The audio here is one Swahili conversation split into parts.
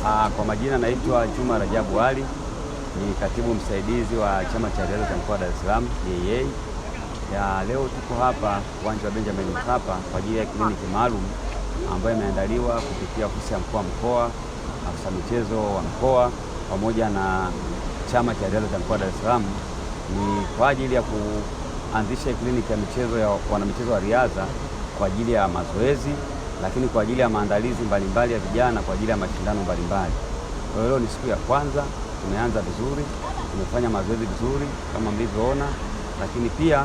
Kwa majina naitwa Juma Rajabu Ali, ni katibu msaidizi wa chama cha riadha cha mkoa wa Dar es Salaam DAA. Ya leo tuko hapa uwanja wa Benjamin Mkapa kwa ajili ya kliniki maalum ambayo imeandaliwa kupitia ofisi ya mkuu wa mkoa, afisa michezo wa mkoa pamoja na chama cha riadha cha mkoa wa Dar es Salaam. Ni kwa ajili ya kuanzisha kliniki ya michezo ya wanamichezo wa riadha kwa ajili ya mazoezi, lakini kwa ajili ya maandalizi mbalimbali ya vijana kwa ajili ya mashindano mbalimbali. Kwa hiyo leo ni siku ya kwanza, tumeanza vizuri, tumefanya mazoezi vizuri kama mlivyoona, lakini pia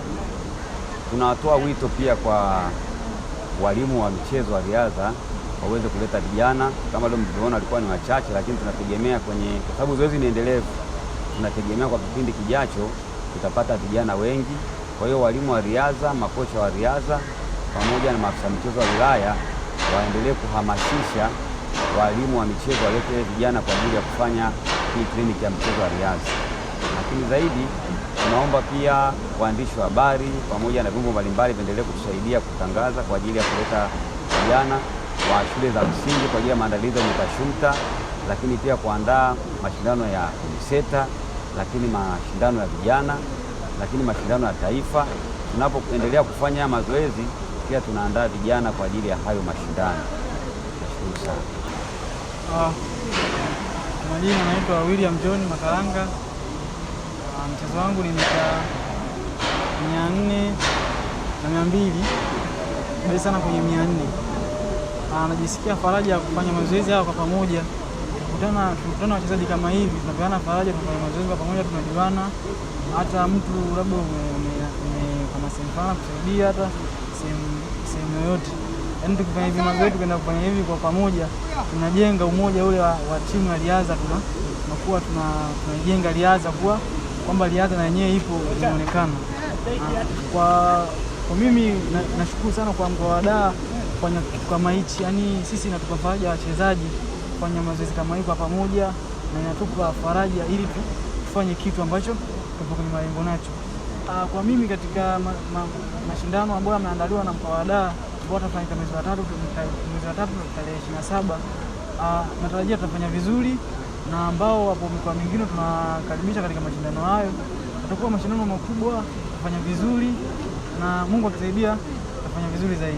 tunatoa wito pia kwa walimu wa michezo wa riadha waweze kuleta vijana kama leo mlivyoona walikuwa ni wachache, lakini tunategemea kwenye, kwa sababu zoezi ni endelevu, tunategemea kwa kipindi kijacho tutapata vijana wengi. Kwa hiyo walimu wa riadha, makocha wa riadha pamoja na maafisa michezo wa wilaya waendelee kuhamasisha walimu wa michezo walete vijana kwa ajili ya kufanya hii kliniki ya mchezo wa riadha. Lakini zaidi tunaomba pia waandishi wa habari pamoja na vyombo mbalimbali viendelee kutusaidia kutangaza kwa ajili ya kuleta vijana wa shule za msingi kwa ajili ya maandalizi ya UMITASHUMTA, lakini pia kuandaa mashindano ya UMISETA, lakini mashindano ya vijana, lakini mashindano ya taifa. Tunapoendelea kufanya mazoezi pia tunaandaa vijana kwa ajili ya hayo mashindano. Nashukuru sana. Majina naitwa William John Makalanga. Mchezo wangu ni mita 400 na 200, bali sana kwenye 400. Najisikia faraja ya kufanya mazoezi haya kwa pamoja. Tukutana wachezaji kama hivi, tunapeana faraja, tunafanya mazoezi kwa pamoja, tunajuana. Hata mtu labda kama sehemu fulani kusaidia hata sehemu yoyote. Yaani tukifanya hivi mazoezi, tukaenda kufanya hivi kwa pamoja, tunajenga umoja ule wa timu ya riadha, tunakuwa tunajenga riadha kuwa kwamba riadha na yenyewe ipo inaonekana. Kwa mimi nashukuru sana kwa mkoa wa Dar kufanya kitu kama hichi. Yaani sisi inatupa faraja wachezaji kufanya mazoezi kama hivi kwa pamoja, na inatupa faraja ili tufanye kitu ambacho tupo kwenye malengo nacho. Kwa mimi katika mashindano ambayo yameandaliwa na mkoa wa Dar ambao atafanyika mwezi wa tatu tarehe 27, natarajia tutafanya vizuri, na ambao wapo mikoa mingine tunakaribisha katika mashindano hayo. Atakuwa mashindano makubwa, tutafanya vizuri na Mungu akisaidia tutafanya vizuri zaidi.